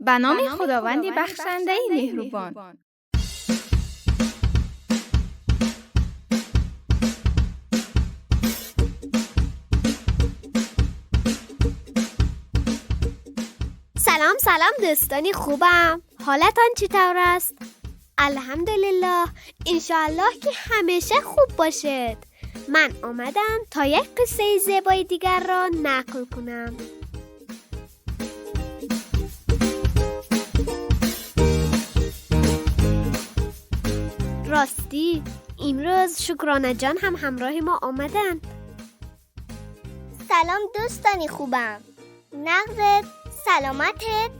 Ба номи Худованди бахшандаи меҳрубон. Салом, салом, дӯстони хубам, ҳолатон чӣ тавр аст? Алҳамдулиллоҳ, иншоаллоҳ ки ҳамеша хуб бошед. Ман омадам то як қиссаи зебои дигарро нақл кунам. Ростӣ, имрӯз Шукронаҷон ҳам ҳамроҳи мо омаданд. Салом, дӯстони хубам, нағзед, саломатед?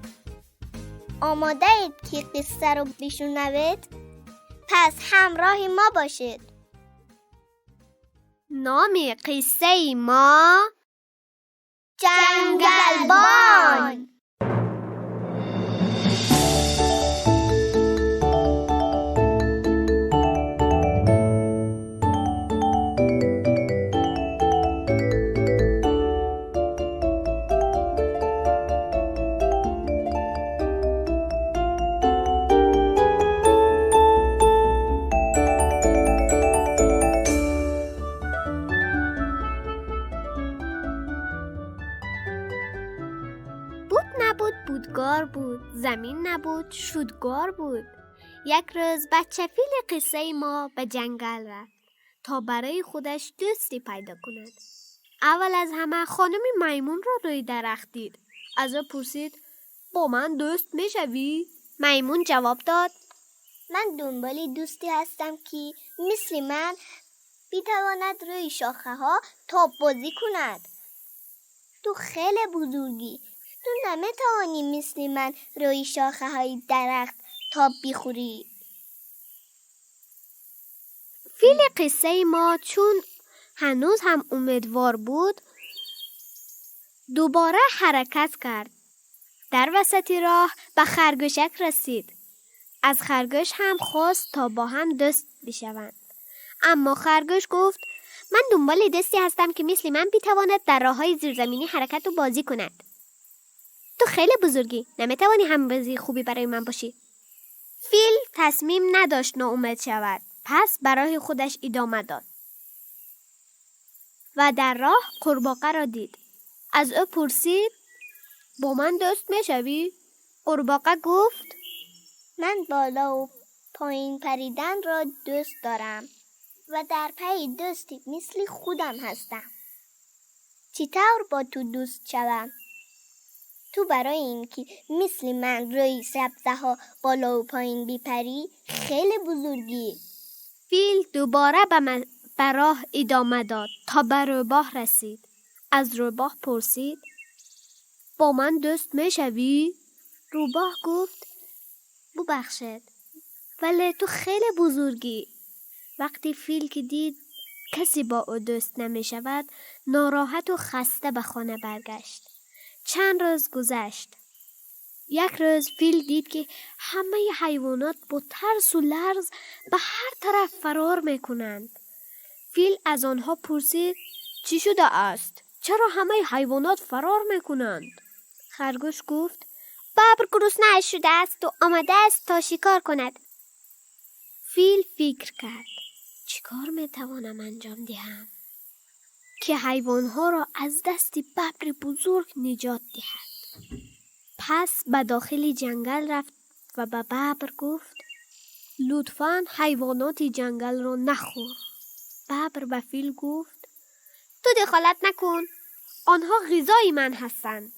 Омодаед ки қиссаро бишунавед? Пас ҳамроҳи мо бошед. Номи қиссаи мо Ҷангалбон. Буд набуд, будгор буд, замин набуд, шудгор буд. Як рӯз бачафили қиссаи мо ба ҷангал рафт то барои худаш дӯсте пайдо кунад. Аввал аз ҳама хонуми маймунро рӯи дарахт дид. Аз ӯ пурсид: бо ман дӯст мешавӣ? Маймун ҷавоб дод: Ман дунболи дӯсте ҳастам ки мисли ман битавонад рӯи шохаҳо топбозӣ кунад. Ту хеле бузургӣ, ту наметавонӣ мисли ман рӯи шохаҳои дарахт тоб бихӯрӣ. Фили қиссаи мо чун ҳанӯз ҳам умедвор буд, дубора ҳаракат кард. Дар васати роҳ ба харгӯшак расид. Аз харгӯш ҳам хост то бо ҳам дӯст бишаванд. Аммо харгӯш гуфт: ман дунболи дӯсте ҳастам ки мисли ман битавонад дар роҳҳои зирзаминӣ ҳаракату бозӣ кунад. Ту хеле бузургӣ, наметавонӣ ҳамбозии хубе барои ман бошӣ. Фил тасмим надошт ноумед шавад, пас ба роҳи худаш идома дод ва дар роҳ қурбоқаро дид. Аз ӯ пурсид: бо ман дӯст мешавӣ? Қурбоқа гуфт: Ман болову поин париданро дӯст дорам ва дар пайи дӯсте мисли худам ҳастам. Чӣ тавр бо ту дӯст шавам? Ту барои ин ки мисли ман рӯи сабзаҳо болову поин бипарӣ хеле бузургӣ. Фил дубора ба роҳ идома дод то ба рӯбоҳ расид. Аз рӯбоҳ пурсид: бо ман дӯст мешавӣ? Рӯбоҳ гуфт: бубахшед, вале ту хеле бузургӣ. Вақте фил ки дид касе бо ӯ дӯст намешавад, нороҳату хаста ба хона баргашт. Чанд рӯз гузашт. Як рӯз фил дид ки ҳамаи ҳайвонот бо тарсу ларз ба ҳар тараф фарор мекунанд. Фил аз онҳо пурсид: чӣ шудааст? Чаро ҳамаи ҳайвонот фарор мекунанд? Харгӯш гуфт: бабр гурусна шудааст ва омадааст то шикор кунад. Фил фикр кард: чӣ кор метавонам анҷом диҳам ки ҳайвонҳоро аз дасти бабри бузург ниҷот диҳад? Пас ба дохили ҷангал рафт ва ба бабр гуфт: лутфан ҳайвоноти ҷангалро нахӯр. Бабр ба фил гуфт: ту дахолат накун, онҳо ғизои ман ҳастанд.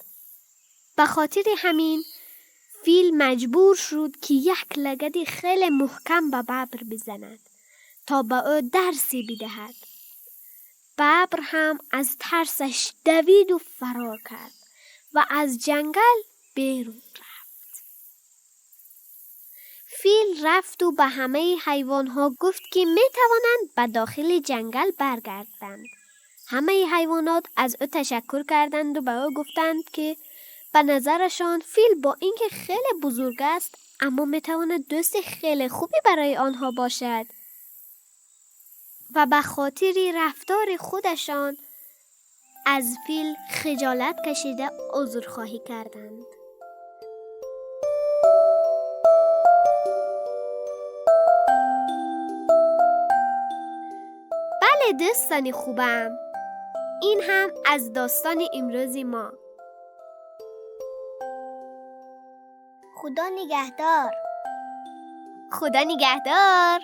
Ба хотири ҳамин фил маҷбур шуд ки як лагади хеле муҳкам ба бабр бизанад то ба ӯ дарсе бидиҳад. Бабр ҳам аз тарсаш давиду фарор кард ва аз ҷангал берун рафт. Фил рафту ба ҳамаи ҳайвонҳо гуфт ки метавонанд ба дохили ҷангал баргарданд. Ҳамаи ҳайвонот аз ӯ ташаккур карданду ба ӯ гуфтанд ки ба назарашон фил бо ин ки хеле бузург аст, аммо метавонад дӯсти хеле хубе барои онҳо бошад ва ба хотири рафтори худашон аз фил хиҷолат кашида узрхоҳӣ карданд. دوستان خوبم، این هم از داستان امروز ما. خدا نگهدار. خدا نگهدار.